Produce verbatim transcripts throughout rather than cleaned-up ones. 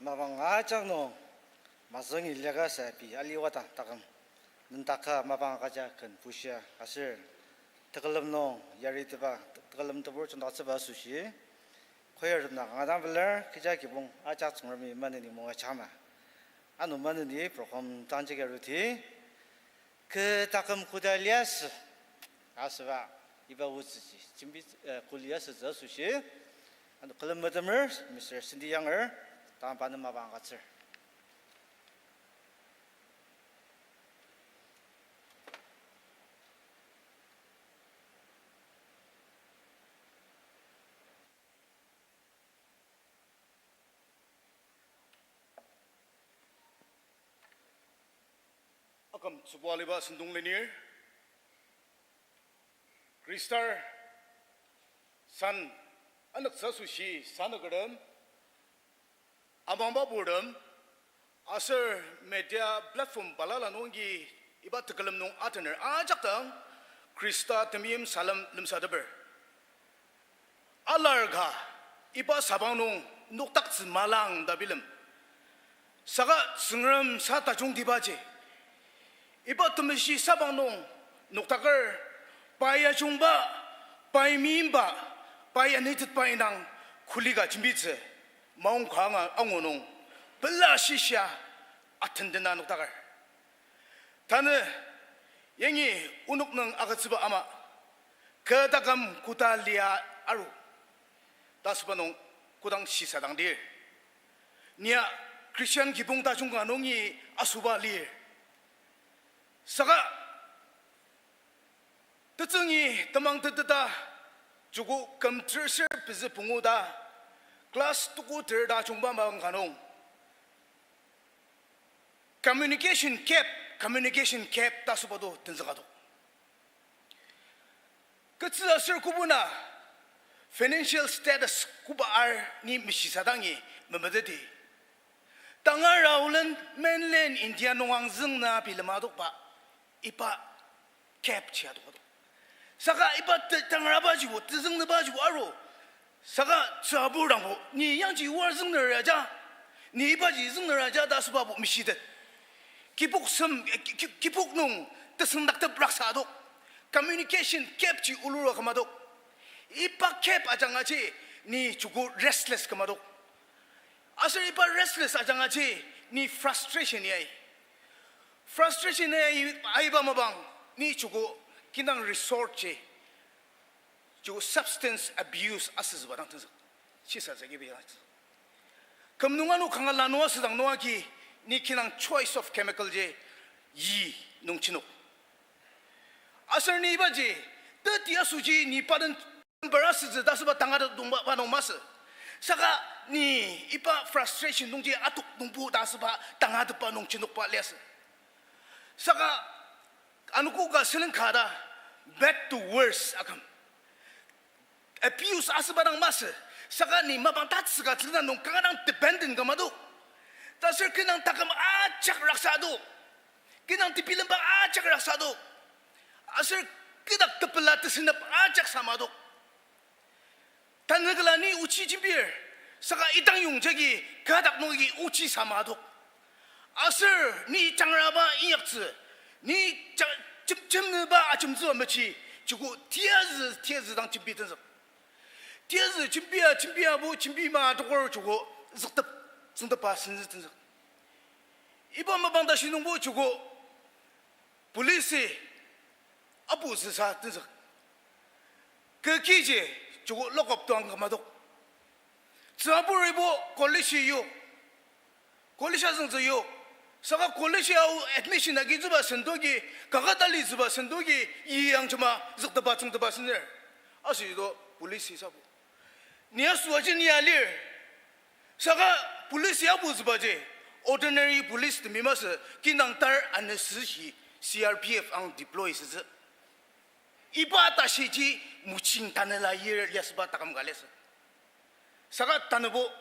Mapang ajak nung, mazüngi liaka sa pei aliwadang taküm, nendaka mapang agüja ken bushia aser, tekülem nung yariteba, tekülem tebur jungdaktsüba asoshi, choir tem na kanga dang pelar, kecha kibong ajak Tsüngremi maneni moajangma. Ano maneni program tangji ka ruti, Kü taküm koda liasü, asüba iba otsüji jembi, eh, kuli asütsü asoshi, ano külem metemer Mister Cindy Younger, tang pa nem mapang agütsür. Aküm tsübua aliba sentong lenir, Khristar san anüktsü asoshi sanükertem, amangba purtem, aser media platform balala nungi iba tekülem nung atener ajak dang Khrista temeim salem lemsateper. Alar ka iba sabang nung noktaktsü malang ta bilem. Saka Tsüngrem sa tajungtibaji, iba temeshi sabang nung noktaker, pai ajungba, pai meimba, pai anitetba indang kuli ka jembitsü maongka anga angu nung pela shishia atendena noktaker. Tanü yangi onok nung agütsüba ama, kü taküm koda lia aru ta asüba nung kodang shisadangdir, nia Christian kibong tajung ka nungi asüba lir. Saka tetsüngi temang teteta, joko küm terser pezü pungu ta, class tuku ter ta ajungba mapang ka nung communication gap, communication gap ta asüba to tenzüka tok. Ketsü aser kobo na financial status koba ar ni meshisadangi memeteti, tangara olen mainland India nung angzüng na bilema adokba iba gap ji adok ato. Saka iba te-, tangrabajibo, tezüngnebajibo aru. Saka tsübur dangbo, ni yangji oar züngner aja, ni ibaji züngner aja ta asübabo meshitet. Kibok sem, ki-, ki-, kibok nung tesüngdaktep raksa adok. Communication gap ji olura küma adok. Iba gap ajangaji ni joko restless küma adok. Aser iba restless ajangaji ni frustration yai. Frustration yai aiba mapang ni joko kinang resort ji, joko substance abuse asütsüba dang tenzük. Shisa zagi beyangtsü. Küm nung ano kanga lanua südang nungi ni kinang choice of chemical ji yi nung chinok. Aser ni ibaji, teti asoji ni paden bar asütsü ta asüba tangatetba nung masü. Saka ni iba frustration nungji atok nungbo ta asüba tangatetba nung chinokba liasü. Saka anogo ka sülen ka ta, bad to worse aküm abuse asüba dang masü. Saka ni mapang tatsüka tsüna nung kanga dang dependent küma adok. Taser kinang taküm ajak raksa adok. Kinang tebilemba ajak raksa adok. Aser kidak tepela tesünep ajak sama adok. Tanü kala ni ochi jembir, saka idang yongjagi kadak nungi ochi sama adok. Aser ni jangraba inyaktsü, ni ja-, jem-, jemnüba ajemtsüba mechi, joko tiyazü, tiyazü dang jembi tenzük. Tiyazü jembia, jembiabo, jembi ma adoker joko züktep, züngtepba senzü tenzük. Iba mapang tashi nungbo joko police apu züsa tenzük. Kekiji joko lock up tuang küma adok. Tsüburibo college yok. College azüngtsü yok. Saka college ao admission agitsüba sendoki, kaketa litsüba sendoki, iyangjema züktepba tsüngtepba sener. Aser ido police sabu. Ni asüaji ni alir. Saka police apu zübaji, ordinary police temi masü, kinang tar anüsüshi C R P F ang deploy sütsü. Iba tashiji muching tanela yir liasüba taküm ka liasü. Saka tanübo,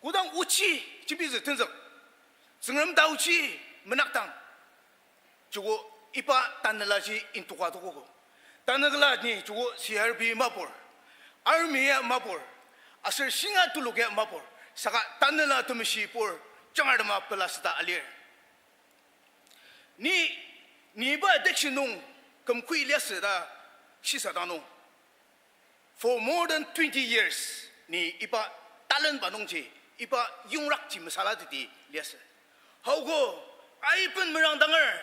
kodang ochi jembitsü tenzük, Tsüngrem ta ochi menakdang, joko iba tanelaji intoka tokogo. Tanü kala ni joko C R P mapur, army ya mapur, aser shinga tuluk ya mapur, Saka tanela temeshi pur, jangartema pela süta alir. Ni, ni iba addiction nung kümkui liasü ta shisadang nung, for more than twenty years, ni iba talent ba nungji, iba yongrakji mesala teti liasü. Haogo, aiben merangdanger,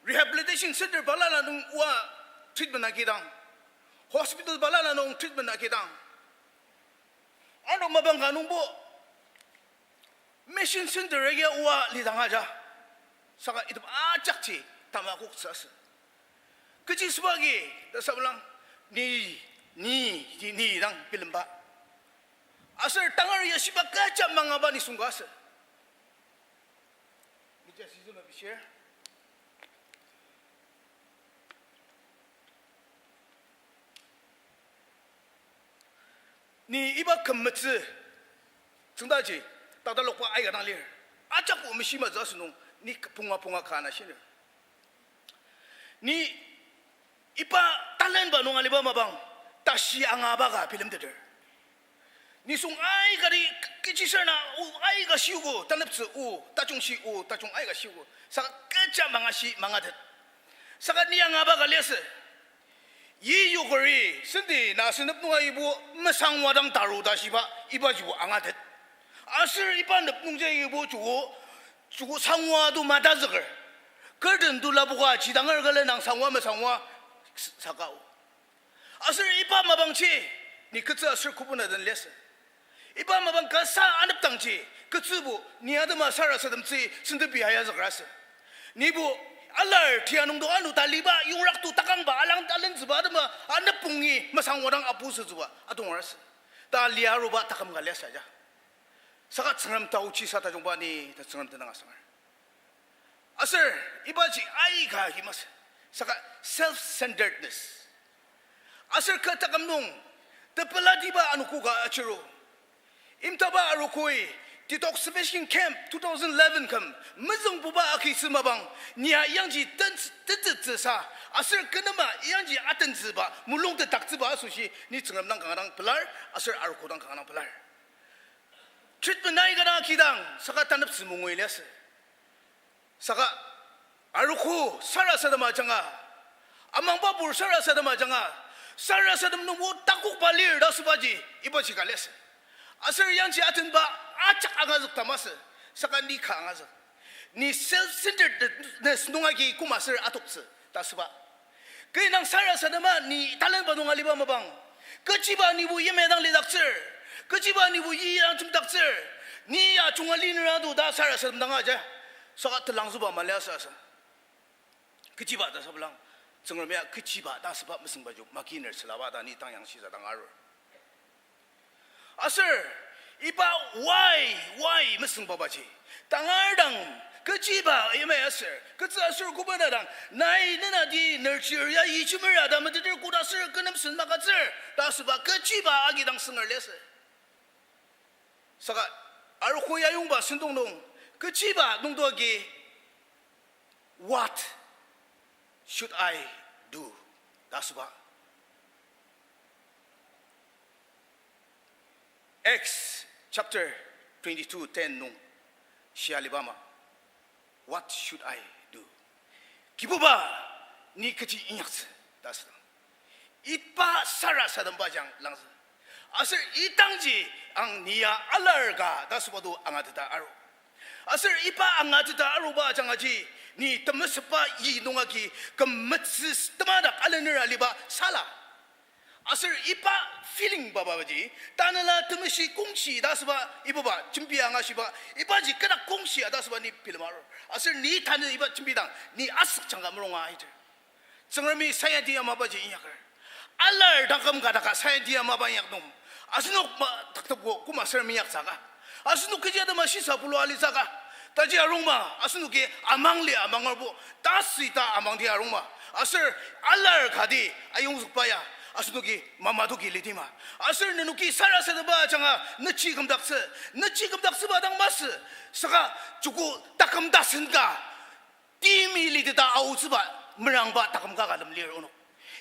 rehabilitation center balala nung oa treatment agidang, hospital balala nung treatment agidang, ano mapang ka nungbo mission center agi oa lidang aja. Saka item ajakji tamakoktsü asü. Kechi süba agi ta sabalang, ni, ni, ni, ni dang bilemba. Aser tangar ya shiba kecha mangaba nisung ka asü. Mija sizüma bishir. Ni iba kümetsü tsüngdaji tatalokba aika dang lir. Ajakbo meshimatsü asünung ni punga punga ka ana shiner. Ni iba talent ba nung aliba mapang tashi angaba ka bilemteter. Nisung aikati kechisarna o aika shiogo, taneptsü o, tajung shi o, tajung aika shiogo. Saka kecha mangashi mangatet. Saka ni angaba ka liasü. Yi yokeri, senti na senep nunga ibo mesangwa dang taru ta shiba, iba jibo angatet. Aser iba nep nungji ibo joko, joko sangwa to matazüker. Curtain to lapoka jidanger kele nang sangwa mesangwa s-, sakao. Aser iba mapangji, ni ketsü aser kubuna den liasü. Iba mapang kasa anepdangji, ketsübo, ni atema sarasademtsü sentepi ayazüker asü. Nibo, alar tia nungdo ano taliba, yongrak to takangba, alang talentsüba atema, anepdongi mesangwa dang apusütsüba, atongar asü. Ta lia aruba taküm ka liasü ja. Saka Tsüngrem taochi sa tajungba ni ta Tsüngrem tenüng asangar. Aser ibaji aika agi masü. Saka self-centeredness. Aser kü taküm nung tepelatiba anogo ka achiru. Imtaba arogoi detoxification camp two thousand eleven küm mezüngbuba agitsü mapang, nia yangji ten-, tetsütsüsa, aser kü nema yangji atentsüba mulung tetdaktsüba asoshi ni Tsüngrem dang kanga dang pelar, aser arogo dang kanga dang pelar. Treatment aika dang agidang, saka taneptsü mungui liasü. Saka arogo sarasadema ajanga, amangba pur sarasadema ajanga, sarasadem nungbo takokba lir ta asübaji, ibaji ka liasü. Aser yangji atenba ajak angazük ta masü, saka ni ka angazük. Ni self-centeredness nung agi koma aser atoktsü ta asüba. Kü nang sarasadema ni talent ba nung aliba mapang, kechiba nibo yimya dang lidaktsür, kechiba nibo yi dang temdaktsür, ni ya junga linera to ta sarasadem dang aja. Saka telangzüba mali asa asa. Kechiba ta sabalang, Tsüngrem ya kechiba ta asüba mesüngba ju makiner sülaba ta ni tang yangshisa dang arur. Aser, iba why, why mesüngbabaji. Tangar dang, kechiba yimya aser, ketsü aser kubena dang, nai nenati nerchir ya yichimer ya ta meteter koda aser kü nem sen magütsür ta asüba kechiba agidang sünger liasü. Saka, arogo ya yongba sentong nung, kechiba nungdo agi, what should I do? Ta asüba. Acts chapter twenty-two ten nung shia aliba ama, what should I do? Kibuba, ni kechi inyaktsü ta asüdang, iba sarasademba jang langzü. Aser idangji ang ni ya alar ka ta asüba to angateta aru. Aser iba angateta aruba jangaji, ni temesüba yi nung agi kümetsü temadak alener aliba sala. Aser iba feeling babaji, tanela temeshi kongshi ta asüba ibaba jembi angashiba, ibaji kena kongshi ta asüba ni bilemar. Aser ni tanü iba jembidang, ni asükjang ka meranga aiter. Tsüngremi science ya mapaji inyaker. Alar taküm ka daka science ya mapa inyak nung, asenok ma taktepko koma aser minyaktsü ka. Asenok kechi atema shisa pulu alitsü ka. Taji arungma, asenoki amang li amangerbo, tasü ta amangdi arungma. Aser alar kati ayongzükba ya, asenoki mamadoki lidima. Aser nenoki sarasademba ajanga nechi kümdaktsü, nechi kümdaktsüba dang masü, saka joko taküm tasen ka timi liteta aotsüba merangba taküm kaka lemlir onok.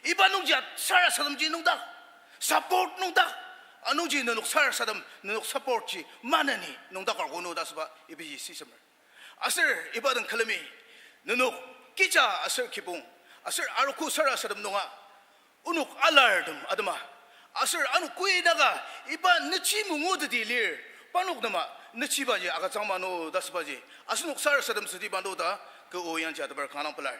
Iba nungji sarasademji nungdak, support nungdak, Anungji nenok sarasadem, nenok support ji maneni nüngdakar kono ta asüba ibaji sisemer. Aser iba den külemi, nenok kija aser kibong, aser arogo sarasadem nunga, onok alartem atema, aser ano koi naka iba nechi munguteti lir, parnok nema nechibaji agütsüang mano ta asübaji, asenok sarasadem südi mano ta kü o yangji ateper kanga pelar.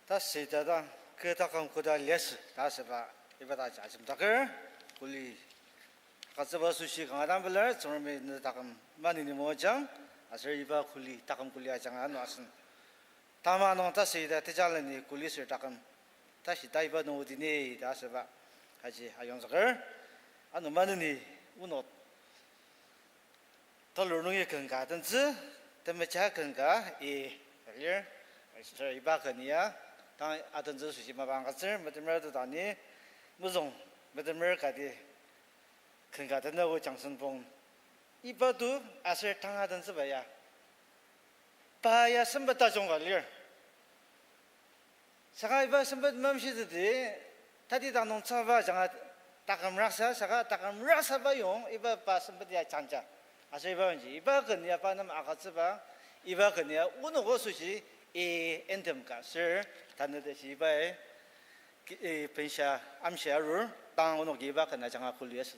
Tasüda dang kü taküm koda liasü ta asüba iba taji ajemdaker, kuli agütsüba asoshi kanga dang pelar. Tsüngremi ne taküm maneni moajang, aser iba kuli taküm kuli ajanga ano asen tama nung tasüda tejaleni kuli ser taküm tashi taiba nungodi ni ta asüba aji ayongzüker. Ano maneni onok telur nungi ken ka atentsü, temeja ken ka i lir, aser iba ken ya tang atentsü asoshi mapang agütsür, metemer tetani mezüng, metemer kati ken ka tenüo jangsenpong iba to aser tang atentsüba ya, pa ya sempet tajung ka lir. Saka iba sempet mamshiteti, tati dang nung tsüba ajanga taküm raksa, saka taküm raksaba yong iba pa sempet ya jangja. Aser iba yangji, iba ken ya pa nem agütsüba, iba ken ya onok asoshi, i, item ka ser, tanü tashi iba, i, benshia amshia arur, tang onoki iba ken ajanga kuli asü.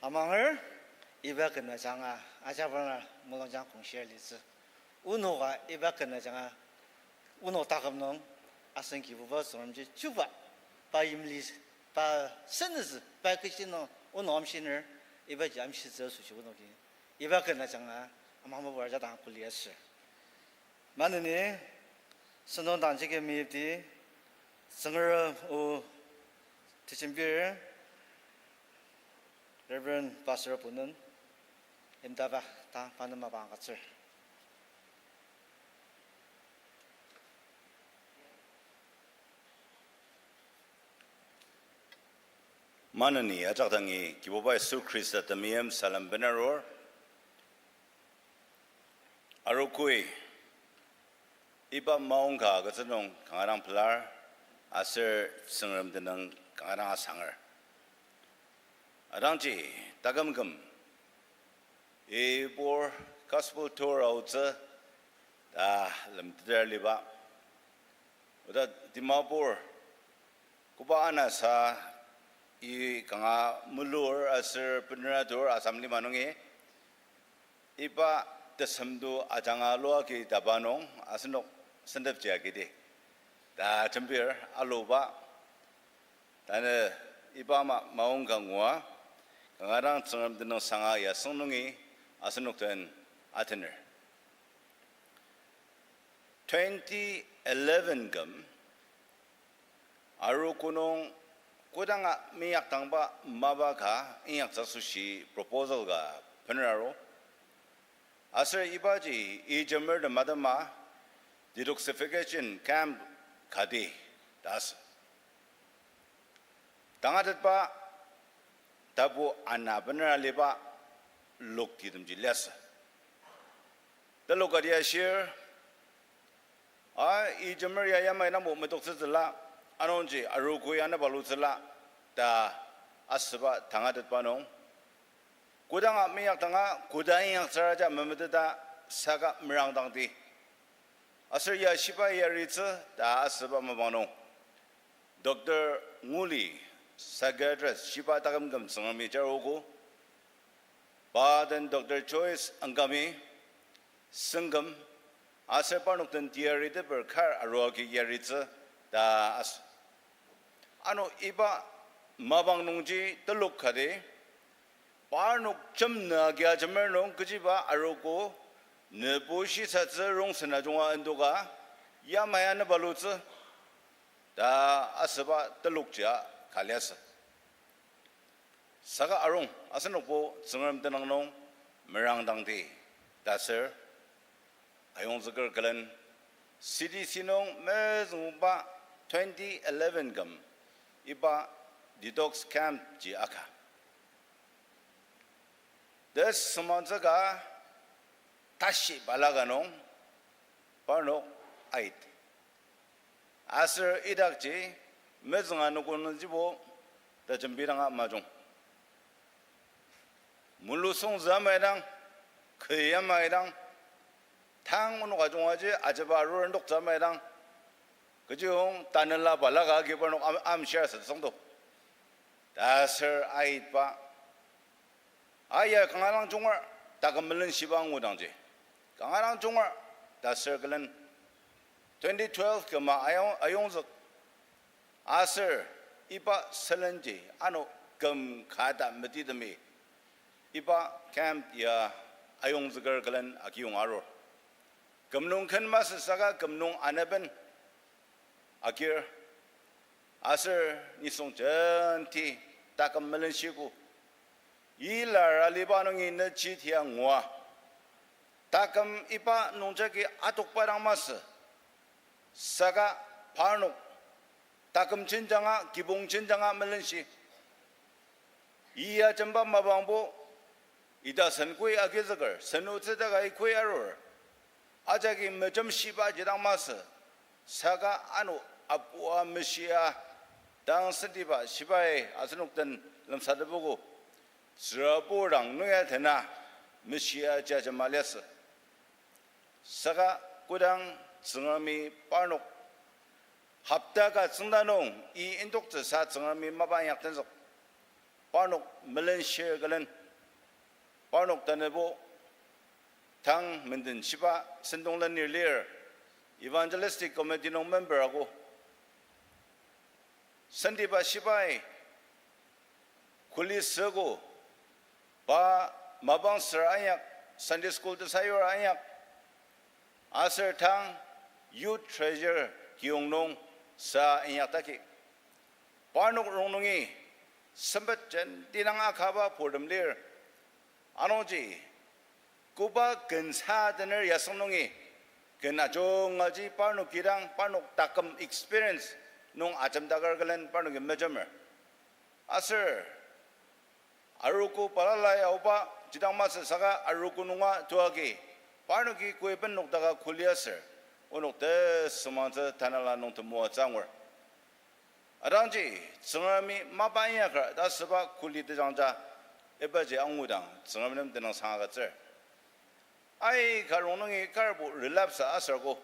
Amanger, iba ken ajanga, ajak banga mulungjang kongshir litsü. Onoka iba ken ajanga, onok taküm nung, asen Kibuba Tsüngremji chuba, pa yimli, pa senüzü, pa kechi nung, onok amshiner, ibaji amshitsü asoshi onoki. Iba ken ajanga, amang mabur ajadang kuli aser. Maneni, sentong dang jagi meyipdi, Tsüngrem o tejembir, Reverend Pastor Punen, imdaba ta pa nem mapang agütsür. Maneni ajak dangi Kibuba Yisu Khrista temeim salem benarur. Arogoi, iba maongka agütsü nung kanga dang pelar, aser Tsüngrem tenüng kanga dang asanger. Idangji, taküm küm, ibur gospel tour aotsü ta lemteter aliba. Oda Dimapur, koba anasa, i kanga mulur aser bener atur Assam lima nungi, iba tesemdo ajanga lua agi taba nung asenok sentepji agidi ta jembir aluba. Tanü iba ama maongka ngua, kanga dang Tsüngrem tenüng sanga yasüng nungi asenok den atener. Twenty eleven küm, arogo nung kodanga meinyakdangba mapa ka inyaktsü asoshi proposal ka bener aru. Aser ibaji ijemer tem atema detoxification camp kati ta asü. Tangatetba tapu ana bener aliba loktitemji liasü. Telok kati ashir, a, ijemer ya yamai dangbo metoktsütsüla, anungji arogo ya anabalutsüla ta asüba tangatetba nung, kodanga meinyakdanga koda inyaktsüra ja memeteta saka merangdangdi. Aser ya shiba yaritsü ta asüba mapang nung, Doctor Nguli, psychiatrist, shiba taküm küm Tsüngremi jaruogo, pa den Doctor Joyce Angami, sengküm, aser parnok den teyariteper kar arua agi yaritsü ta asü. Ano iba mapang nungji telok kati, parnok jemna agi ajemer nung kechiba arogo, nübu shisatsü rongsen ajunga endoka, yamai anabalutsü ta asüba telokjia ka liasü. Saka arung, asenokbo Tsüngrem tenüng nung merangdangdi ta ser, ayongzüker külen, C D C nung mezüngba twenty eleven küm iba detox camp ji aka. Tesüngmangtsü ka tashi balaka nung parnok ait. Aser idakji mezünga nokon nungjibo tajembidanga majung. Mulusungzü amaidang, kü amaidang, tang onok ajungaji ajaba arur ndoktsü amaidang, kechiyong tanela balaka agi parnok am, amshir asütsüngdo. Taser aitba, aya kanga dang junger, taküm melenshiba angudangji. Kanga dang junger, taser külen twenty twelve küma ayong, ayongzük. Aser iba sülenji ano küm ka ta metitemi iba camp ya ayongzüker külen agiyong arur. Küm nung ken masü saka küm nung anaben agir. Aser nisung jenti taküm melenshiko. Ilar aliba nungi nüji tia ngua. Taküm iba nungjagi atokba dang masü. Saka parnok taküm jenjanga, kibong jenjanga melenshi. Iya jemba mapangbo, ita sen koi agizüker, senotsü taka koi arur. Ajaki mejemshiba jidang masü, saka ano apua meshia, dang sentiba shibai asenok den lemsatepogo, tsürabur dang nuya tena meshia jajema liasü. Saka kodang Tsüngremi parnok hopta ka tsüngda nung i indoktsüsa Tsüngremi mapa inyaktenzük. parnok melenshir külen, parnok tanübo tang menden shiba sentong lenir lir, evangelistic committee nung member ako. Sentiba shibai kuli süogo, pa mapang ser inyak, Sunday school tesayur inyak, aser tang youth treasurer kiyong nung sa inyak daki. Parnok rongnungi sempet jenti dang akaba purtem lir. Anungji, koba ken sa tener yasüng nungi, ken ajungaji parnok kidang parnok taküm experience nung ajemdaker külen parnoki mejemer. Aser, arogo balala aoba jidang masü saka arogo nunga tuagi, parnoki koiben nokdaka kuli aser, onok tesümangtsü tanela nung temoatsü angur. Adangji, Tsüngremi mapa inyaker ta süba kuli tejangja, ibaji angudang Tsüngrem nem tenüngsang agütsür. Aika rongnungi karbo relapse asergo.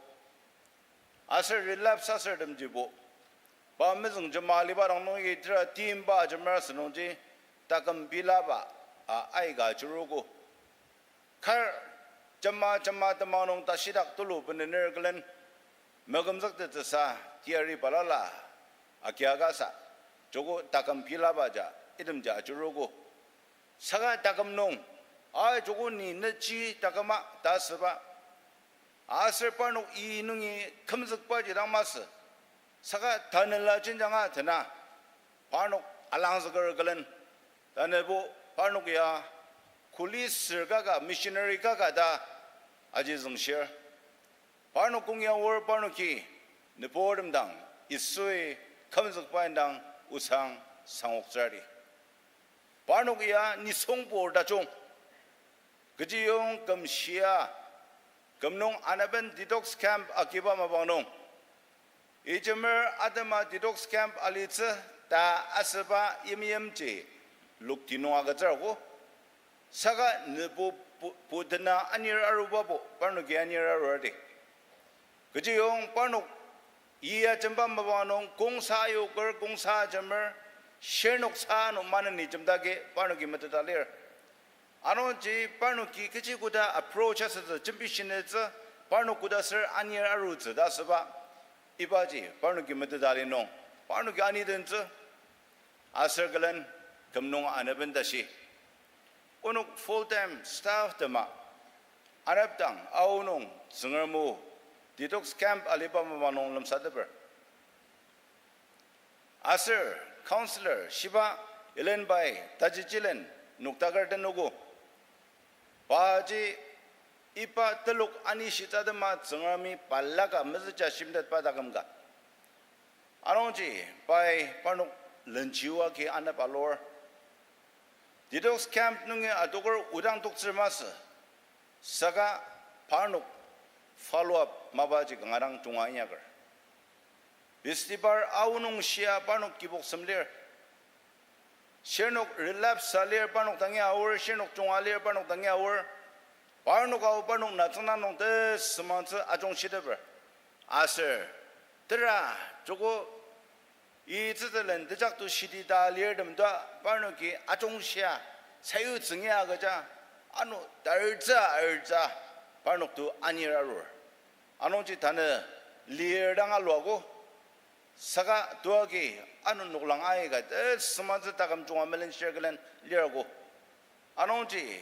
Aser relapse asertemjibo, pa mezüng jema aliba dang nungi tera timba ajemera asünungji, taküm bilaba a aika ajurugo. Kar jema jema temang nung tashidak tulu benener külen, mekümzüktettsüsa teyari balala agiakasa, joko taküm bilaba ja itemji ajurugo. Saka taküm nung, a joko ni nechi taküma ta süba, aser parnok i nungi kümzükbaji dang masü, saka tanela jenjanga tena, parnok alangzüker külen, tanübo parnok ya kuli sür kaka, missionary kaka ta aji züngshir. Parnok kong ya aor parnoki nüburtem dang Yisui kümzükba indang osang sangoktsürdi. Parnok ya nisungpur tajung. Kechiyong küm shia, küm nung anaben detox camp agiba mapang nung, ijemer atema detox camp alitsü ta asüba yimyimji lokti nung agütsürogo. Saka nübo pu-, putena anir arubabo parnoki anir arurdi. Kechiyong parnok ya jemba mapang nung kongsa yoker, kongsa jemer, shirnok sa nung maneni jemdagi parnoki meteta lir. Anungji parnoki kechi koda approach asütsü, jembi shinetsü, parnok koda ser anir arutsü ta asüba, ibaji parnoki meteta li nung, parnoki anitentsü. Aser külen küm nung anaben tashi, onok full time staff tema anepdang aonung Tsüngrem o detox camp aliba mapang nung lemsateper. Aser counselor shiba Ellen bai tajichilen noktaker tenogo. Paji iba telok anishitsü atema Tsüngremi balaka mezüja shimtetba taküm ka. Anungji pai parnok lenchioa ki anep alur. Detox camp nungi adoker odang toktsür masü, saka parnok follow up mapaji kanga dang junga inyaker. Festival aonung shia parnok kibok sem lir. Shirnok relapse sa lir parnok dangi aor, shirnok junga lir parnok dangi aor. Parnok ao parnok natsüngdang nung tesümangtsü ajungshiteper. Aser, tera, joko, itsütelen tejakto shiti ta lirtem ta parnoki ajungshia, sayutsü ngi agüja, ano tartsü artsü, parnok to anir arur. Anungji tanü lir dang aluago. Saka tuagi ano noklang aika tesümangtsü taküm junga melenshir külen lirgo. Anungji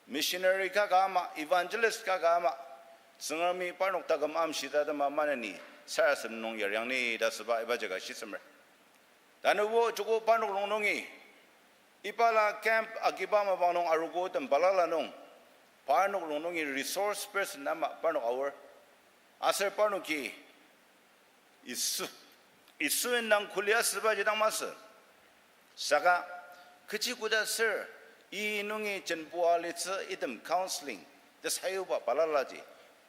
missionary kaka ama, evangelist kaka ama, Tsüngremi parnok taküm amshitsü atema maneni sarasadem nung yariang ni ta asüba ibaji ka shisemer. Tanübo joko parnok rongnungi, ibala camp agiba mapang nung arogotem balala nung, parnok rongnungi resource person ama parnok aor. Aser parnoki Yisu, Yisu indang kuli asübaji dang masü. Saka, kechi koda ser, i nungi jenbua litsü item counseling tesayuba balalaji,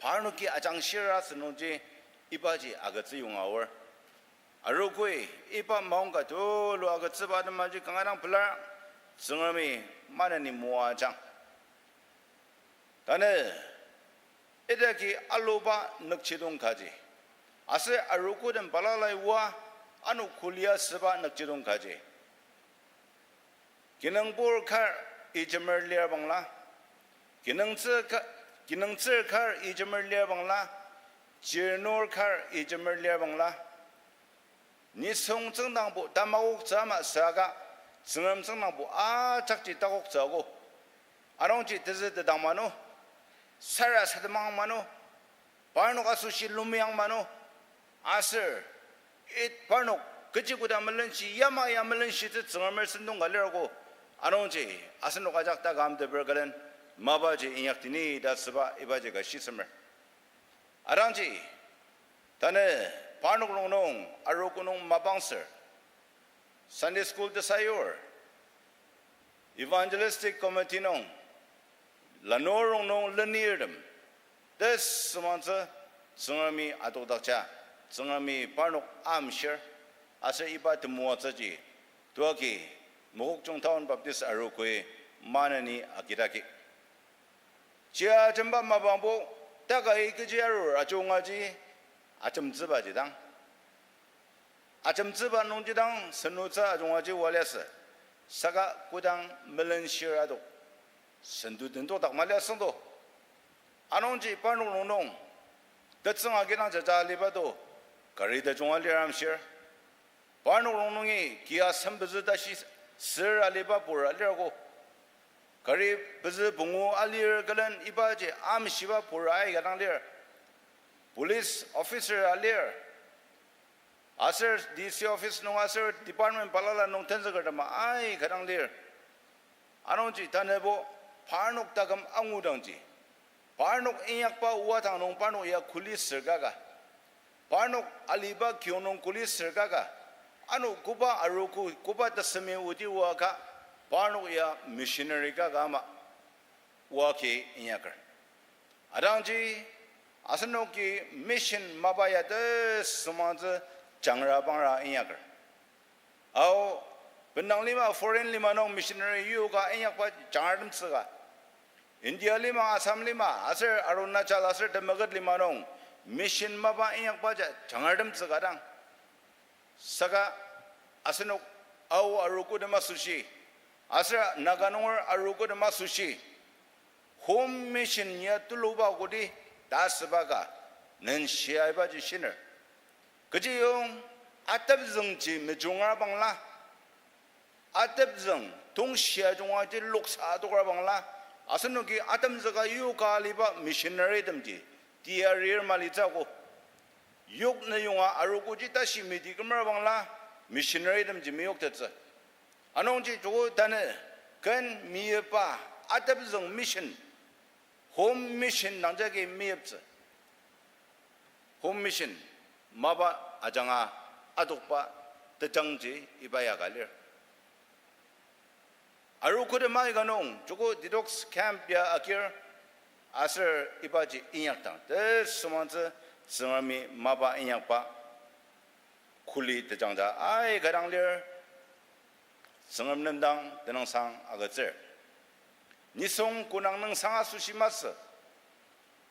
parnoki ajangshir asünungji ibaji agütsü yonga aor. Arogoi, iba maongka tulu agütsüba atemaji kanga dang pelar, Tsüngremi maneni moajang. Tanü, idaki aluba nükjidong kaji, aser arogotem balalai oa ano kuli asüba nükjidong kaji, Kinungbur kar ijemer lir bangla, kinungtsü ka-, kinungtsür kar ijemer lir bangla, chirnur kar ijemer lir bangla, nisung tsüngdangbo tamakoktsü ama saka, Tsüngrem tsüngdangbo ajakji takoktsü ako. Anungji tezü tetang manu, sarasademang manu, parnok asoshi lumiang manu, aser it parnok kechi koda melenshi, yama ya melenshitsü Tsüngremer sentong ka lir ako. Anungji asenok ajak takam teper külen mapaji inyakdini ta süba ibaji ka shisemer. Adangji, tanü parnok rongnung arogo nung mapangser, Sunday school tesayur, evangelistic committee nung lanur rongnung lenirtem tesümangtsü Tsüngremi adokdakja, Tsüngremi parnok amshir, aser iba temoatsüji tuaki Mokokchung Town Baptist Arogoi maneni agidaki. Chia ajemba mapangbo, takai kechi arur ajungaji ajemtsübaji dang. Ajemtsüba nungji dang sentutsü ajungaji oa liasü, saka kodang melenshir adok sentu tendokdak maliasüngdo. Anungji parnok rongnung tetsüng agidang jaja aliba to, kari tajunga lir amshir. Parnok rongnungi kia sempezü tashi sür aliba pura lir ako. Kari pezü pungu alir külen ibaji amshiba pura aika dang lir. Police officer alir. Aser D C office nung aser department balala nung tenzükertema aika dang lir. Anungji tanübo parnok taküm angudangji, parnok inyakba oa dang nung parnok ya kuli sür kaka, parnok aliba kiyong nung kuli sür kaka, ano koba arogo, koba tesemi oti oa ka, parnok ya missionary kaka ama oa ki inyaker. Adangji, asenoki mission mapa ya tesümangtsü jangra pangra inyaker. Ao, bendang lima, foreign lima nung missionary yoka inyakba jangartemtsüka, India lima, Assam lima, aser Arunachal, aser temeket lima nung mission mapa inyakba ja jangartemtsüka dang. Saka asenok Ao arogotem asoshi, aser Naga nunger arogotem asoshi, home mission ya tuluba kodi ta süba ka nenshia ibaji shiner. Kechiyong atepzüngji mejungra bangla, atepzüng tongshia jungaji loksa adokra bangla, asenoki atemzüka yoka aliba missionary temji tiarir malitsü ako. Yok ne yonga arogoji tashi medi kümer bangla, missionary temji meyoktettsü. Anungji joko tanü ken meyipa atepzüng mission, home mission dang jagi meyiptsü. Home mission mapa ajanga adokba tejangji iba ya ka lir. Arogotem aika nung joko detox camp ya agir, aser ibaji inyakdang tesümangtsü Tsüngremi mapa inyakba kuli tejangja aika dang lir. Tsüngrem nem dang tenüngsang agütsür. Nisung konang nüngsang asoshi masü,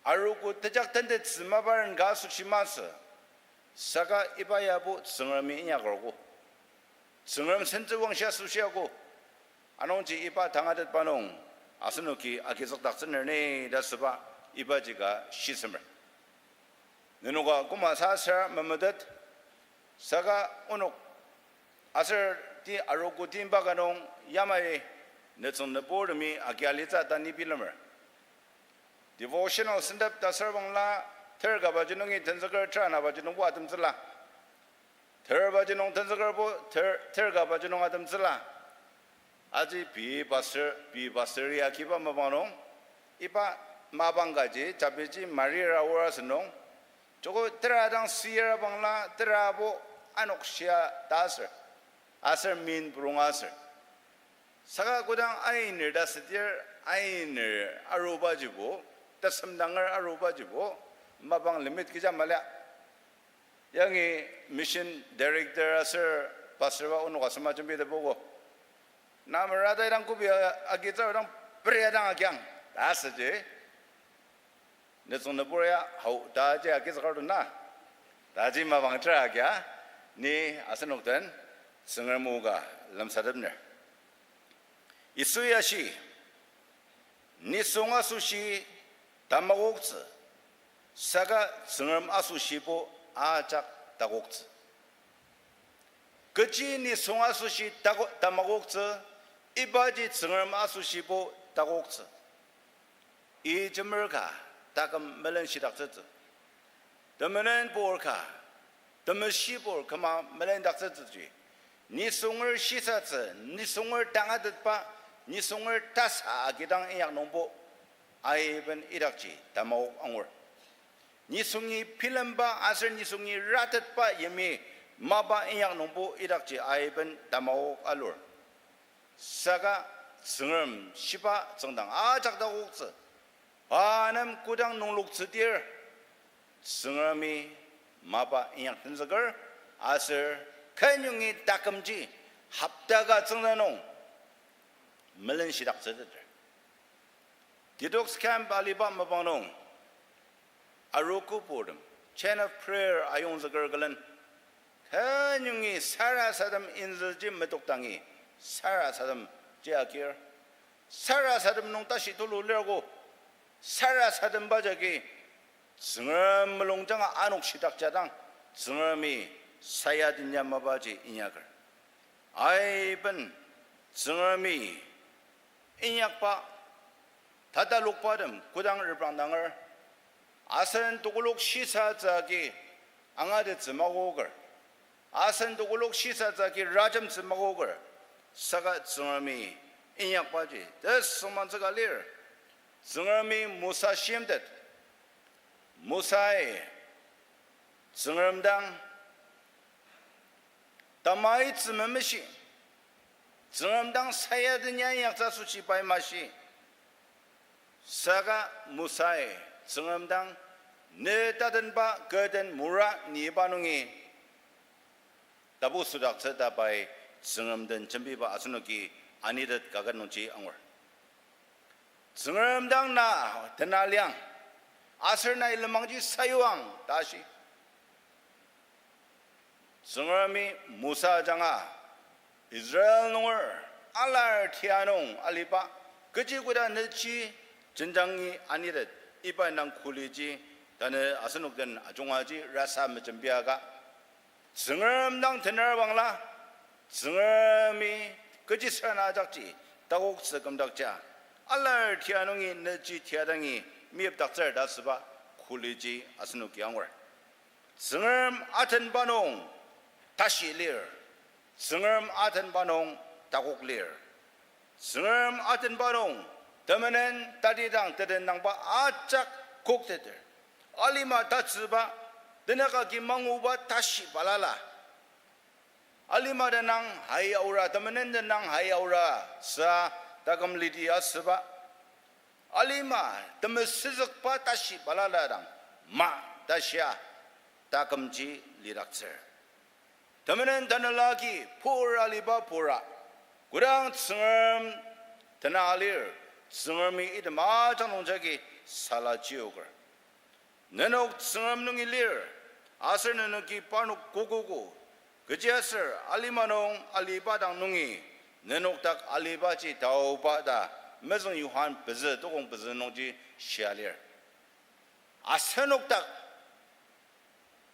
arogo tejak tentettsü maparen ka asoshi masü, saka iba yabo Tsüngremi inyaker ako. Tsüngrem sentsü wangshi asoshi ako. Anungji iba tangatetba nung asenoki agizükdaktsüner ni ta süba ibaji ka shisemer. Nenoka koma sasür memetet, saka onok aser ti arogo timba ka nung yamai nütsüng nüburtemi agi alitsü ta ni bilemer. Devotional sentep ta asür bangla, ter kabaji nungi tenzüker ter anabaji nungbo atemtsüla. Ter baji nung tenzükerbo ter, ter kabaji nung atemtsüla. Aji pei pastor, pei pastor ya kiba mapang nung, iba mapang kaji, japiji Mari ra or asünung, joko tera dang siyar bangla, terabo anokshia ta aser, aser min purung aser. Saka kodang ainer ta südir, ainer arubajibo, tesemdanger arubajibo, mapang limit kija mali. Yangi mission director aser pastor ba onok asema jembitepogo. Na merata idang kobi a-, agitsü dang peria dang agiang ta asüji. Nütsüng nübur ya hau taji agitsü kar duna. Taji mapang tera agia, ni asenok den Tsüngrem o ka lemsatepner. Yisui ashi, nisung asoshi tamakoktsü, saka Tsüngrem asoshibo ajak takoktsü. Kechi nisung asoshi tako-, tamakoktsü, ibaji Tsüngrem asoshibo takoktsü. Ijemer ka taküm melenshidaktsütsü. Temenenpur ka, temeshibur küma melendaktsütsüji, nisunger shisatsü, nisunger tangatetba, nisunger tasa agidang inyak nungbo, aiben idakji tamakok angur. Nisungi bilemba aser nisungi ratetba yimi mapa inyak nungbo idakji aiben tamakok alur. Saka Tsüngrem shiba tsüngdang ajak takoktsü, pa nem kodang nungloktsüdir, Tsüngremi mapa inyak tenzüker, aser kenyongi takümji hopta ka tsüngda nung melenshidaktsüteter. Detox camp aliba mapang nung, arogo purtem chain of prayer ayongzüker külen, kenyongi sarasadem inzüji metokdangi sarasademji agir. Sarasadem nung tashi tulu lirgo, sarasademba jagi Tsüngrem mulungjanga anokshidakjadang, Tsüngremi sayaden ya mapaji inyaker. Aiben Tsüngremi inyakba tatalokbatem kodang reprangdanger, asen tokolok shisatsü agi angatettsü makoker, asen tokolok shisatsü agi rajemtsü makoker, saka Tsüngremi inyakbaji tesüngmangtsüka lir. Tsüngremi Mosa shimtet. Mosai Tsüngrem dang tamaitsü memeshi, Tsüngrem dang sayaden ya inyaktsü asoshi pai mashi. Saka Mosai Tsüngrem dang, ne tatenba kü den mora niba nungi tapu südaktsü ta pai Tsüngrem den jembiba asenoki anitet kaket nungji angur. Tsüngrem dang na tena liang, aser nai lenmangji sayuang ta shi. Tsüngremi Mosa ajanga Israel nunger alar tia nung aliba, kechi koda nüji jenjangi anitet iba indang kuliji, tanü asenok den ajungaji rasa mejembiaka, Tsüngrem dang tener bangla, Tsüngremi kechi süra na ajakji takoktsü kümdakja, alar tia nungi nüji tia dangi meyipdaktsür ta süba kuliji asenoki angur. Tsüngrem atenba nung tashi lir. Tsüngrem atenba nung takok lir. Tsüngrem atenba nung temenen tatidang tetendangba ajak kokteter. Alima tatsüba, tenük agi manguba tashi balala. Alima tenang hai aora, temenen tenang hai aora, sa taküm lidi asüba. Alima temesüzükba tashi balala dang, ma tashia takümji lidaktsür. Temenen tanela agi pur aliba pura, kodang Tsüngrem tena alir, Tsüngremi item ajak nungjagi sala chioker. Nenok Tsüngrem nungi lir, aser nenoki parnok kokogo, kechiaser alima nung aliba dang nungi nenok dak alibaji taoba ta mezüng Johan pezü tokong pezü nungji shia lir. Asenok dak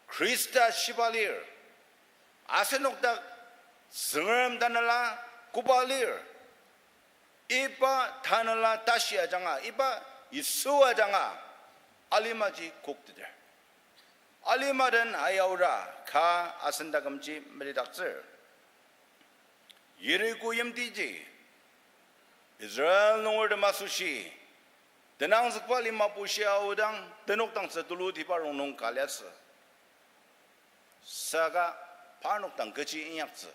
Khrista shiba lir. Asenok dak Tsüngrem tanela koba lir. Iba tanela tashi ajanga, iba Yisu ajanga, alimaji kokteter. Alima den ayaora ka asen takümji melidaktsür. Yeriko yimtiji, Israel nungertem asoshi, tenangzükba lima bushia aodang tenok dangtsü tulutiba rongnung ka liasü. Saka parnok dang kechi inyaktsü.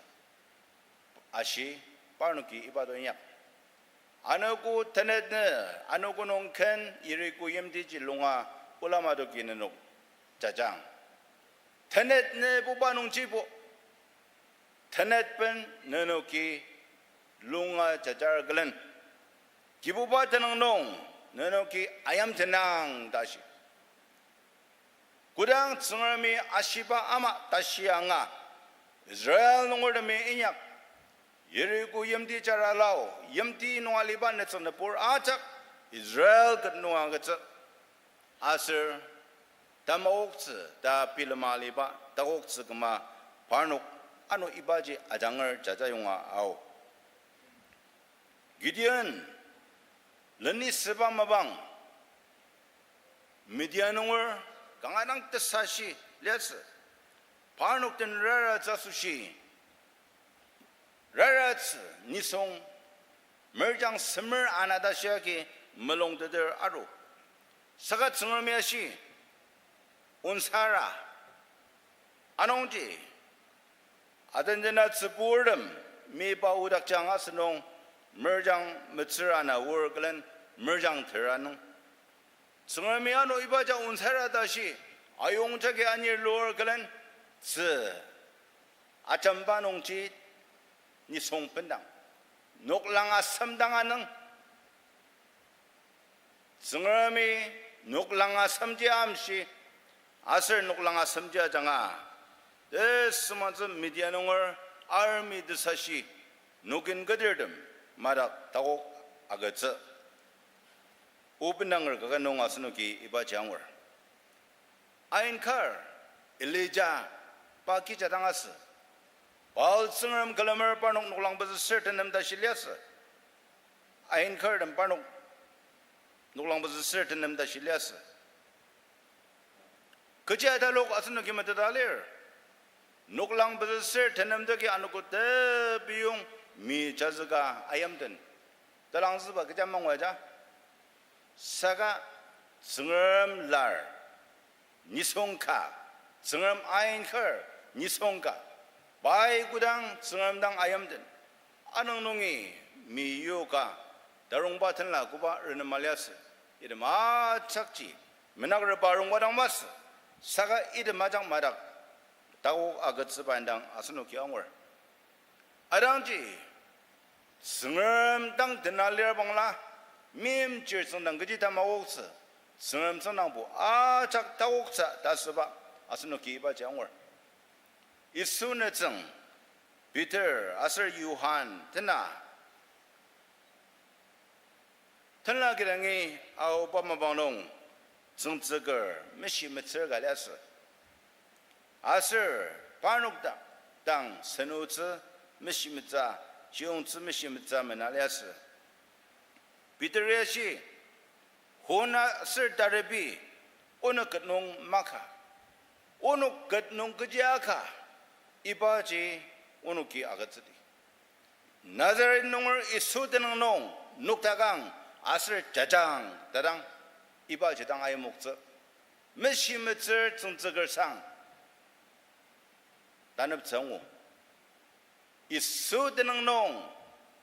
Ashi, parnoki iba to inyak. Anogo tenetnü, anogo nung ken Yeriko yimtiji lunga olam adoki nenok jajang. Tenetnü buba nungjibo, tenetben nenoki lunga jajar külen, Kibuba tenüng nung nenoki ayam tenang ta shi. Kodang Tsüngremi ashiba ama tashi anga, Israel nungertemi inyak, Yeriko yimti jara lao, yimti nung aliba nütsüng nübur ajak, Israel ket nung agütsü. Aser, tamakoktsü ta bilema aliba, takoktsü küma parnok ano ibaji ajanger jajayonga ao. Gideon, lenisüba mapang, Midian nunger kanga dang tesashi liasü. Parnok den raratsü asoshi, raratsü nisung merjang semer ana tashi agi mulungteter aru. Saka Tsüngremi ashi, onsara, anungji, atenjena tsüburtem, miba odakjang asünung, merjang metsür ana oar külen, merjang ter anung. Tsüngremi ano ibaja onsara tashi, ayongjagi anir lur külen, tzü ajemba nungji nisung bendang, noklang asem dang anung. Tsüngremi noklang asemji amshi, aser noklang asemji ajanga, tesüngmangtsü Midian nunger army tesashi, nokin ketertem madak takok agütsü. O bendanger kaket nung asenoki ibaji angur. Ain kar, Elija, pa kija dang asü. Baal tsüngrem külemer parnok noklang pezü ser tenem tashi liasü. Ain kartem parnok noklang pezü ser tenem tashi liasü. Kechi atalok asenoki meteta lir. Noklang pezü ser tenem tagi anogo tepiyong mi jazüka ayimten talangzüba kecha manguaja. Saka Tsüngrem lar nisung ka, Tsüngrem ain kar nisung ka, pai kodang Tsüngrem dang ayimten, anung nungi mi yoka, tarongba tenla koba renema liasü, item ajakji, menakreba arongba dang masü, saka item ajak madak, takok agütsüba indang asenoki angur. Adangji, Tsüngrem dang tena lir bangla, meimchir tsüngdang kechi tamakoktsü, Tsüngrem tsüngdangbo ajak takoktsü ta asüba, asenoki ibaji angur. Yisu nütsüng, Peter aser Johan tena, tenla kidangi aoba mapang nung tsüngtsüker meshi metsür ka liasü. Aser parnok da-, dang senotsü meshi metsü, chiyongtsü meshi metsü mena liasü. Peter ya shi, Hona aser Tarebi, onok ket nung maka, onok ket nung kechi aka, ibaji onoki agütsüdi. Nazaret nunger Yisu tenüng nung noktakang aser jajang tadang ibaji dang aimoktsü. Meshi metsür tsüngtsüker sang taneptsü angu. Yisu tenüng nung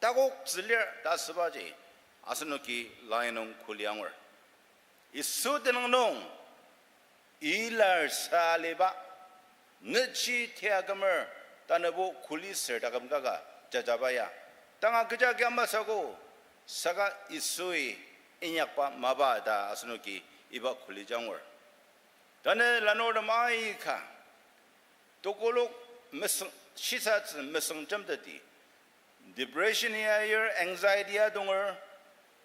takoktsü lir ta asübaji asenoki lai nung kuli angur. Yisu tenüng nung ilar sa aliba, nüchi tia kümer tanübo kuli ser taküm kaka jajaba ya, tanga kecha kia masü ko, saka Yisui inyakba mapa ta asenoki iba kuli jangur. Tanü lanurtem aika, tokolok mesüng, shisatsü mesüng jemteti, depression ya ir, anxiety ya tonger,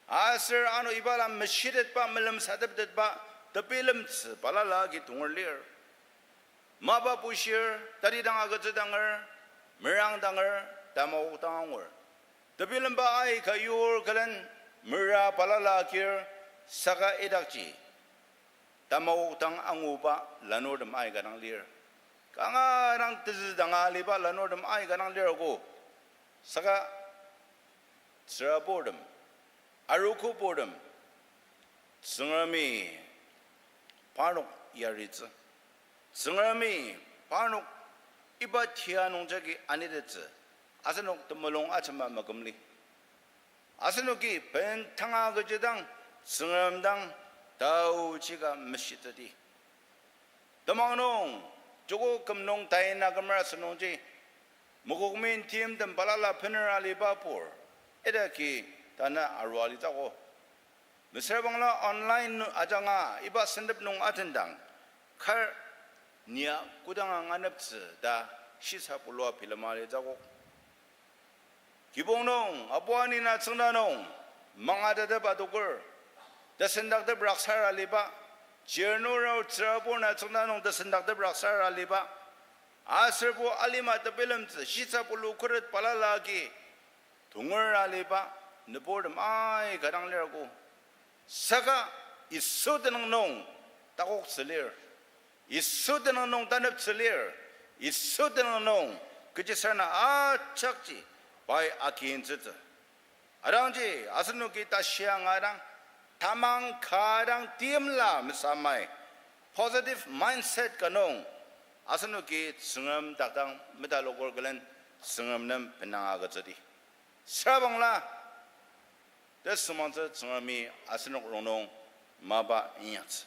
aser ano ibala meshitetba, melemsateptetba, tebilemtsü balala agi tonger lir. Mapa bushir, tatidang agütsüdanger, merangdanger, tamakokdang angur. Tebilemba aika yur külen, mera balala agir, saka idakji tamakokdang anguba lanurtem aika dang lir. Kanga dang tezüdanga aliba lanurtem aika dang lir ko. Saka tsüraburtem, arogoburtem, Tsüngremi parnok yaritsü. Tsüngremi parnok iba tia nungjagi anitettsü. Asenok temulung ajema makümli. Asenoki bendanga agüjidang Tsüngrem dang taochika meshiteti. Temang nung, joko küm nung taina kümer asünungji, mokokmi timtem balala bener aliba pur, idaki tanü arua alitsü ko. Mesüra bangla online nu ajanga iba sentep nung atendang, kar nia kodanga aneptsü ta shisa pulua bilema alitsü ko. Kibong nung, apu ani na tsüngda nung, mangatetep adoker, tesendaktep raksar aliba, chirnurao tsürabur na tsüngda nung tesendaktep raksar aliba, aserbo alima tebilemtsü shisa pulu khuret balala agi tonger aliba nüburtem aika dang lirgo. Saka Yisu tenüng nung takoktsü lir. Yisu tenüng nung taneptsü lir. Yisu tenüng nung kechisarena ajakji pai akintsütsü. Adangji asenoki tashi angadang, tamang ka dang timla mesamai, positive mindset ka nung, asenoki Tsüngrem dak dang metaloker külen Tsüngrem nem benang agütsüdi. Sürabangla, tesüngmangtsü Tsüngremi asenok rongnung mapa inyaktsü.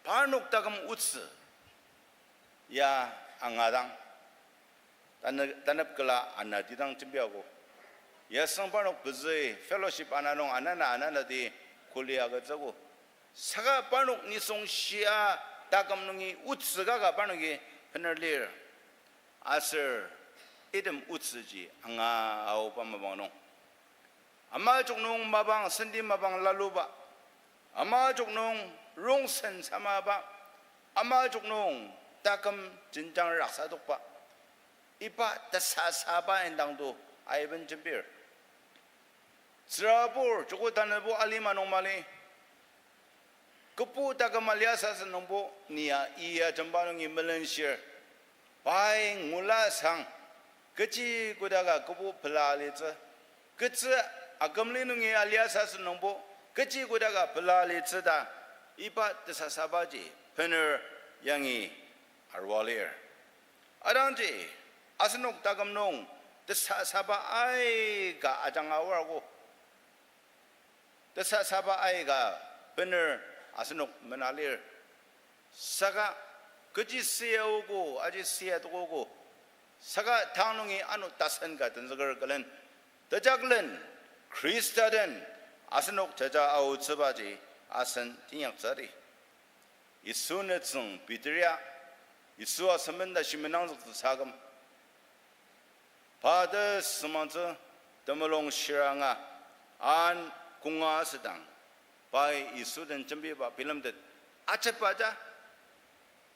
Parnok taküm otsü ya angadang, tanü-, tanep küla anati dang jembiago. Yasüng parnok pezü fellowship ana nung anana ananati kuli agütsüogo. Saka parnok nisung shia taküm nungi otsü kaka parnoki bener lir. Aser item otsüji anga aoba mapang nung, ama jok nung mapang senti mapang laluba, ama jok nung rongsen samaba, ama jok nung taküm jenjang raksadokba, iba tesasaba indang to aiben jembir. Tsürabur joko tanübo alima nung mali, kübu taküm aliasasü nungbo nia iya jemba nungi melenshir, pai ngula sang, kechi kodaka kübu pela alitsü, ketsü akümli nungi aliasasü nungbo kechi kodaka pela alitsü ta, iba tesasabaji bener yangi arua lir. Adangji asenok taküm nung tesasaba aika ajanga aorgo. Tesasaba aika bener asenok mena lir. Saka kechi süa ogo, aji süa tokogo. Saka tang nungi ano tasen ka tenzüker külen, tejaklen Khrista den asenok jaja aotsübaji asen teinyaktsüdi. Yisu nütsüng Peter ya, Yisu asemben ta shimenangzüktsü saküm, pa tesüngmangtsü temulung shiranga an konga asüdang, pai Yisu den jembiba bilemtet ajepba ja.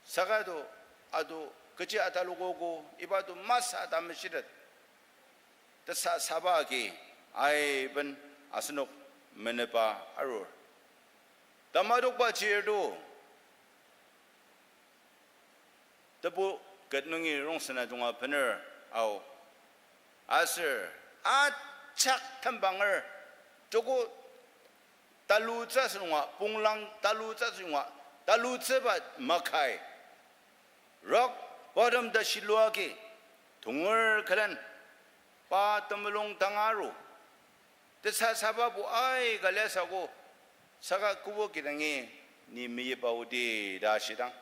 Saka to, ato kechi atalokogo, iba to masü ta meshitet. Tesasaba agi aiben asenok menepa arur. Tamadokba chir to, tebu ket nungi rongsen ajunga bener ao. Aser ajak tembanger, joko talutsü asünunga, ponglang talutsü asünunga, talutsüba makai, rock bottom ta shilua agi tonger külen, pa temulung dang aru. Tesasababu aika liasü ko, saka kübok kidangi ni meyipa odi ta shidang,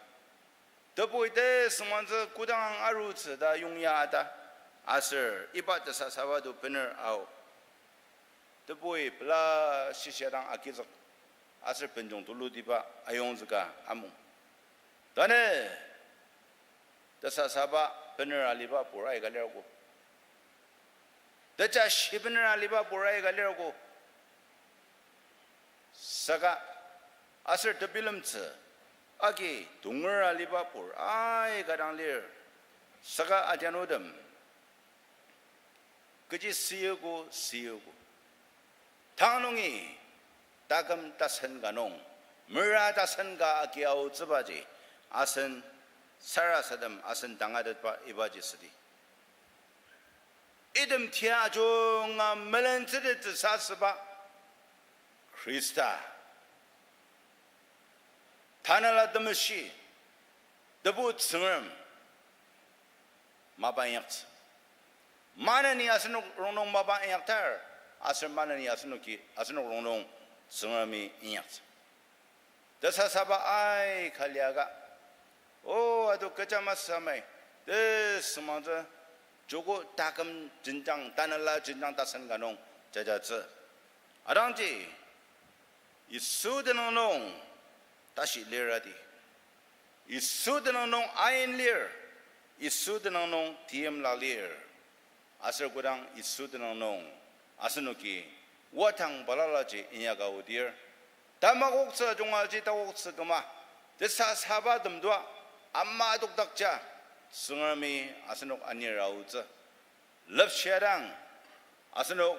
tebui tesüngmangtsü kodang arutsü ta yongya ata, aser iba tesasaba to bener ao. Tebui pela shishia dang agizük, aser benjong tulutiba ayongzüka amung. Tanü tesasaba bener aliba pur aika lir ko. Tejashi bener aliba pur aika lir ko. Saka aser tebilemtsü agi tonger aliba pur aika dang lir. Saka adianutem, kechi süogo, süogo, tang nungi taküm tasen ka nung, mera tasen ka agi aotsübaji asen sarasadem asen tangatetba ibaji südi. Item tia ajunga melentsütettsü sasüba Khrista, Tanela Temeshi, Tebu Tsüngrem mapa inyaktsü. Maneni asenok rongnung mapa inyaktar, aser maneni asenoki, asenok rongnung Tsüngremi inyaktsü. Tesasaba aika liaka, o, ato kecha masü amai, tesüngmangtsü joko taküm jenjang, tanela jenjang tasen ka nung jajatsü. Adangji Yisu tenüng nung tashi lir adi. Yisu tenüng nung ain lir. Yisu tenüng nung teimla lir. Aser kodang Yisu tenüng nung asenoki watang balalaji inyaka aodir, tamakoktsü jungaji takoktsü küma, tesasaba temdua ama adokdakja Tsüngremi asenok anir aotsü. Lepshidang, asenok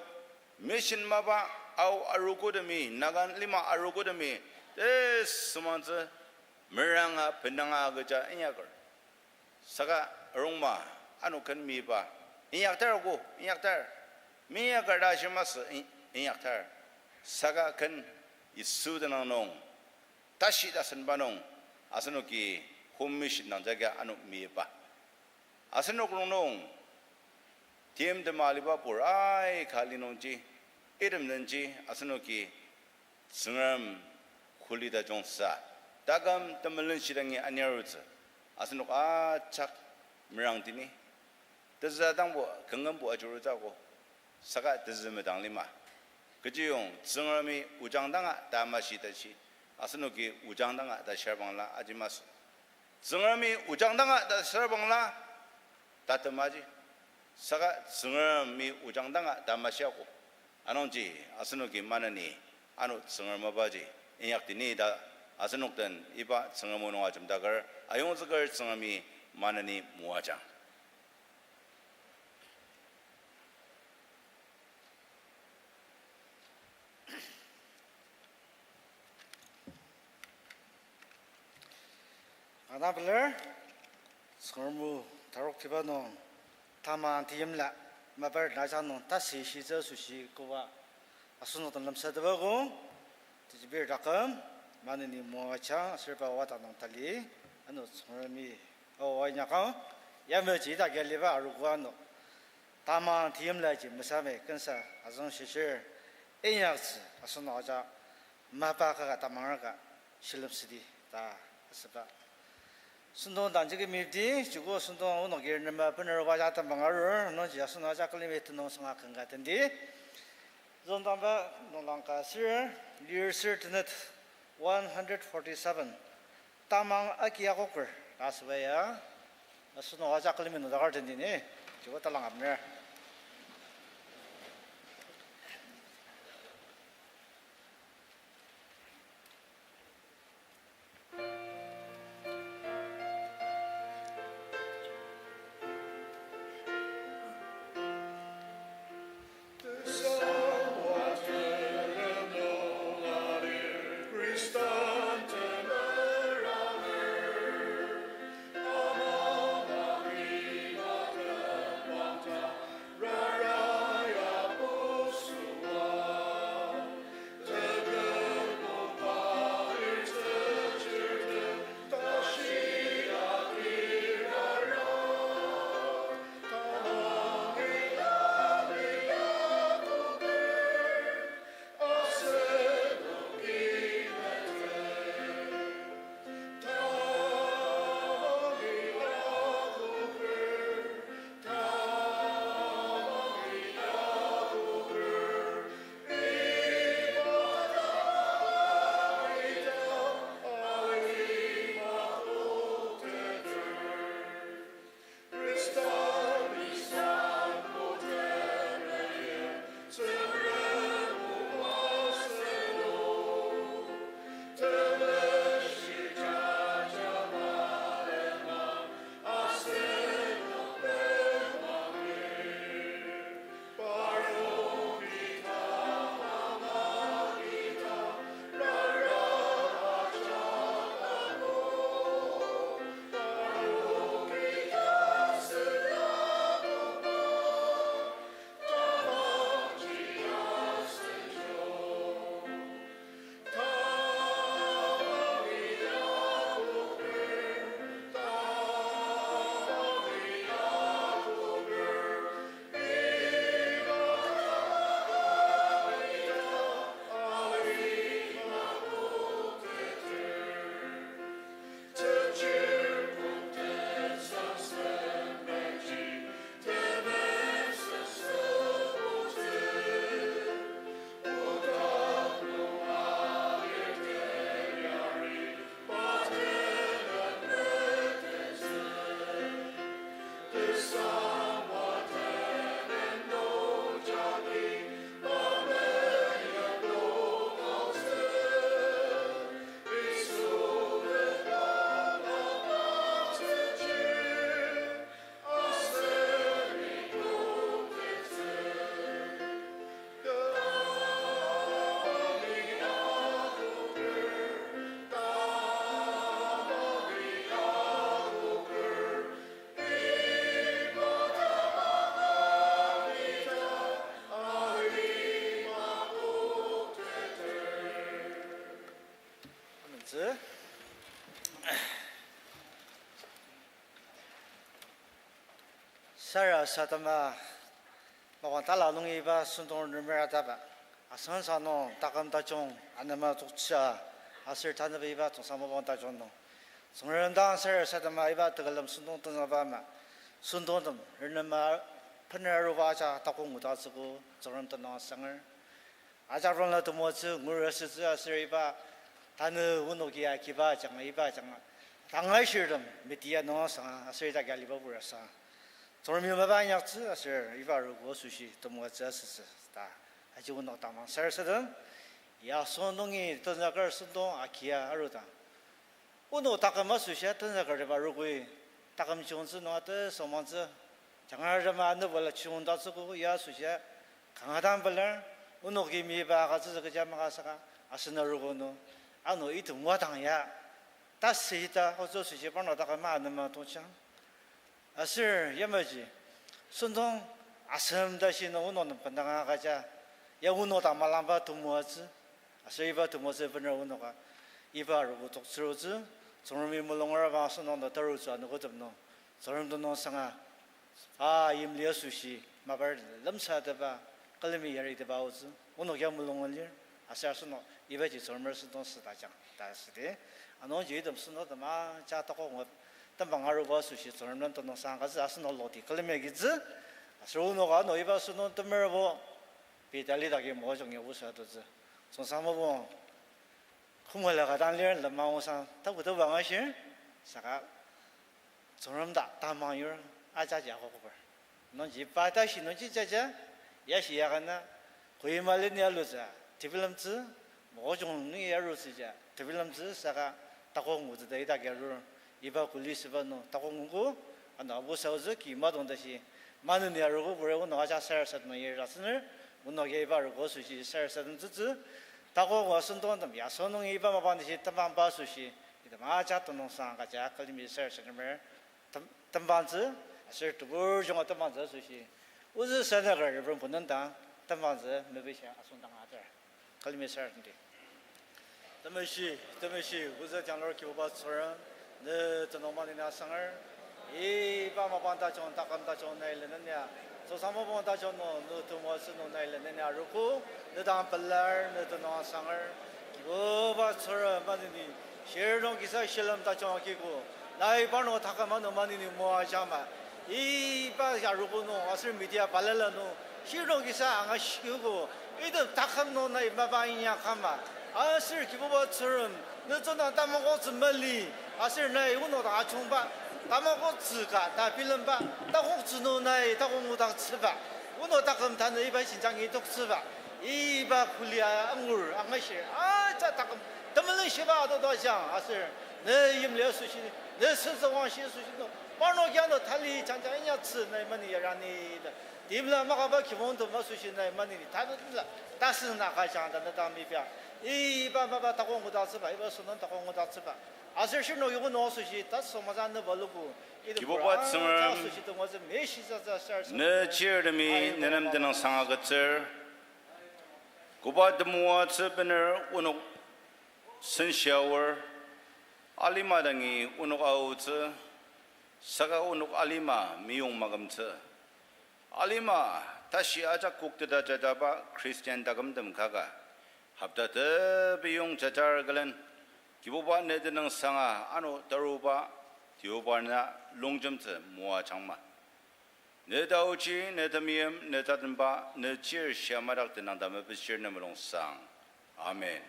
mission mapa ao arogotemi, Naga lima arogotemi, tesümangtsü meranga benanga agüja inyaker. Saka arungma, ano ken meyipa, inyaktar ko, inyaktar. Meinyaker ta shimasü in-, inyaktar. Saka ken Yisu tenüng nung, tashi tasenba nung, asenoki home mission dang jagi ano meyipa. Asenok rongnung, timtem aliba pur aika li nungji, item denji, asenoki Tsüngrem kuli tajungsa, taküm temelenshi dangi anir arutsü, asenok ajak merangtini. Tezü dangbo, kengembo ajurutsü ko, saka tezü medang lima. Kechiyong Tsüngremi ojang danga tamashi tashi, asenoki ojang danga tashir bangla aji masü. Tsüngremi ojang danga tashir bangla tatemaji. Saka Tsüngremi ojang danga tamashia ko. Anungji asenoki maneni ano Tsüngrem mapaji inyaktini ta asenok den iba Tsüngrem o nung ajemdaker ayongzüker Tsüngremi maneni moajang. Ana pelar, Tsüngrem o taroktiba nung, tamang tiyimla, mabar naja nung tasi shitsü asoshi koba, asenok den lemsatepa ko, tejibir taküm, maneni moajang, aser pa wata nung tali, ano Tsüngremi, o, o inyakang, yameji ita kia liba arogo ano. Tamang tiyimlaji mesame kensa azüng shishir, inyaktsü asenok ajak mapa kaka tamangraka shilem südi ta asüba. Sentong dang jagi mepdi, joko sentong onok yir nema bener waja tamang arur, nungji asenok ajak külemi tenüngsanga ken ka tendi. Züngdangba nunglang ka sür, lir sür tenet one hundred forty-seven. Tamang agi akoker ta asüba ya, asenok ajak külemi nüngdaker tendi ni, joko talang abener. Sarasadema, mapang tala nungi iba sentong remer ataba, asen sa nung taküm tajung anema toktsü, aser tanü iba Tsüngsa mapang tajung nung, Tsüngrem dang sarasadema iba tekülem sentong tenzükba ama, sentongtem renema bener aruba aja takok ngudaktsüogo, Tsüngrem tenüng asanger. Ajak rongla temoatsü ngura sütsü aser iba tanü onoki akiba ajanga iba ajanga tanga shirtem media nung asanga aser ita ka aliba pura sa. Tsüngremi mapa inyaktsü aser iba arogo asoshi temoatsü asütsü ta. Aji onok tamang sarasadem, ya sentong nungi tenzüker sentong akia arudang, onok taküm asoshia tenzüker tema arogoi, taküm chiyungtsü nung ata songmangtsü, jangar tema anübala chiyungdaktsüogo ya asoshia kanga dang pelar, onoki miba agütsütsü kecha maka saka, asen arogo nung, ano item wadang ya, tasü ita, otsü asoshi parnok taküm anema tongchang. Aser yamaji, sentong asem tashi nung onok nem bendanga agüja, ya onok dang malangba temoatsü, aser iba temoatsü bener onoka iba arogo toktsüotsü, Tsüngremi mulunger bang asenok dang tarutsü anogotem nung, Tsüngrem tenüng asanga, a, yimli asoshi mapa lemsatepba, külemi yaritepba aotsü, onok ya mulunger lir, aser asenok ibaji Tsüngremer sentong sütajang ta südi. Anungji item sentong tema ja takok ngu tembang aruba asoshi Tsüngrem nem tenüngsang agütsü asenok loti külemi agitsü. Aser onoka ano iba sentong temerbo pei tali dagi mojung ya osa tutsü. Tsüngsa mapang kümala ka dang lir lema osang tapu tapu angashir, saka Tsüngrem dak tamang yur ajaji akokoker. Nungji pa tashi nungji jaja, yashi yakana, Kohima leni alutsü, tebilemtsü, mokokchung nungi arutsüja, tebilemtsü saka takok ngutsü ta idaki arur, iba kuli süba nung takok nguogo, ano abu saotsü ki madong tashi, maneni arogo pura onok ajak sarasadem nung yir asener, onok ya iba arogo asoshi sarasadem tsütsü, takok ngua sentongtem ya sentong nungi iba mapang tashi temangba asoshi, item ajak tenüngsang agüja külemi sarasademer tem-, tembangtsü, aser tebur junga tembangtsü asoshi, ozü sanaker Reverend Punendang tembangtsü mepishia asüngdang ater. Külemi sarasademdi. Temeshi, temeshi, ozü tianglur Kibuba Tsüngrem, ne tenüng maneni asanger, iba mapang tajung, taküm tajung nai lenenia, Tsüngsa mapang tajung nung, ne temoatsü nung nai lenenia arogo, ne dang pelar, ne tenüng asanger, Kibuba Tsüngrem maneni, shirnung kisa shilem tajung akiko, nai parnok taküm ano maneni moajangma, iba arogo nung, aser media balala nung, shirnung kisa angashiogo, item taküm nung nai mapa inyakama, aser Kibuba Tsüngrem, ne tsüngdang tamakoktsü mali, aser nai onok dang ajungba, tamakoktsü ka ta bilemba, takoktsü nung nai takok ngudaktsüba, onok taküm tanü iba jenjangi toktsüba, iba kuli angur angashir aja taküm temelenshiba adodo ajang aser, ne yimli asoshi, ne sensüwangshi asoshi nung, parnok ya ano tali jangja inyaktsü nai mani yarani ta, timla makaba kibongtem asoshi nai maneni tatila tasen agüjang ta ne dang mepia, iba mapa takok ngudaktsüba, iba sentong takok ngudaktsüba, aser shirnok yongu nung asoshi tasü maza ne baluko, item Kibuba Tsüngrem, asoshi temoatsü meshisasa sar ne chirtemi nenem tenüngsang agütsür. Koba temoatsü bener onok senshiaor, alima dangi onok aotsü, saka onok alima meyong makümtsü. Alima tashi ajak kokteta jataba Christian takümtem kaka, hopta tepiyong jajar külen, Kibuba ne tenüngsanga ano taruba, Kibuba na longjemtsü moajangma. Ne taochi, ne temeim, ne tatemba, ne chir shia madak tenüng ta mepishir ne mulungsang. Amen.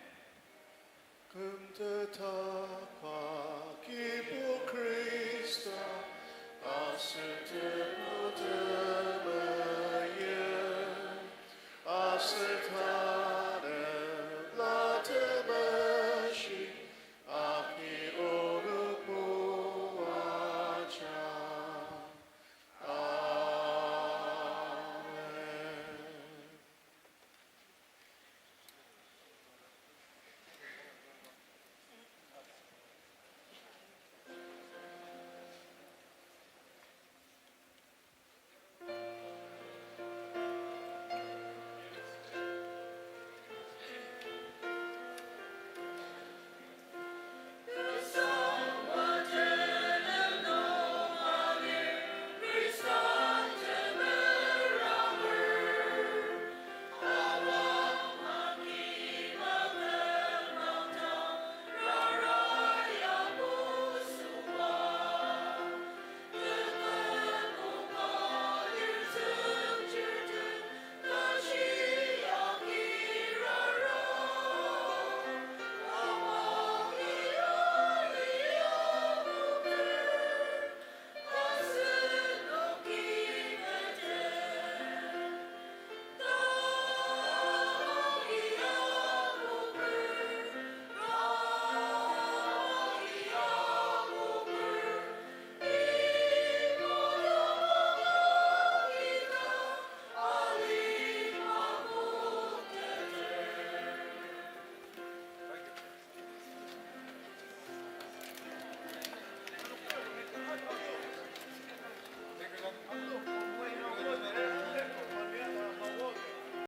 Kümtetba Kibu Khrista, aser temulung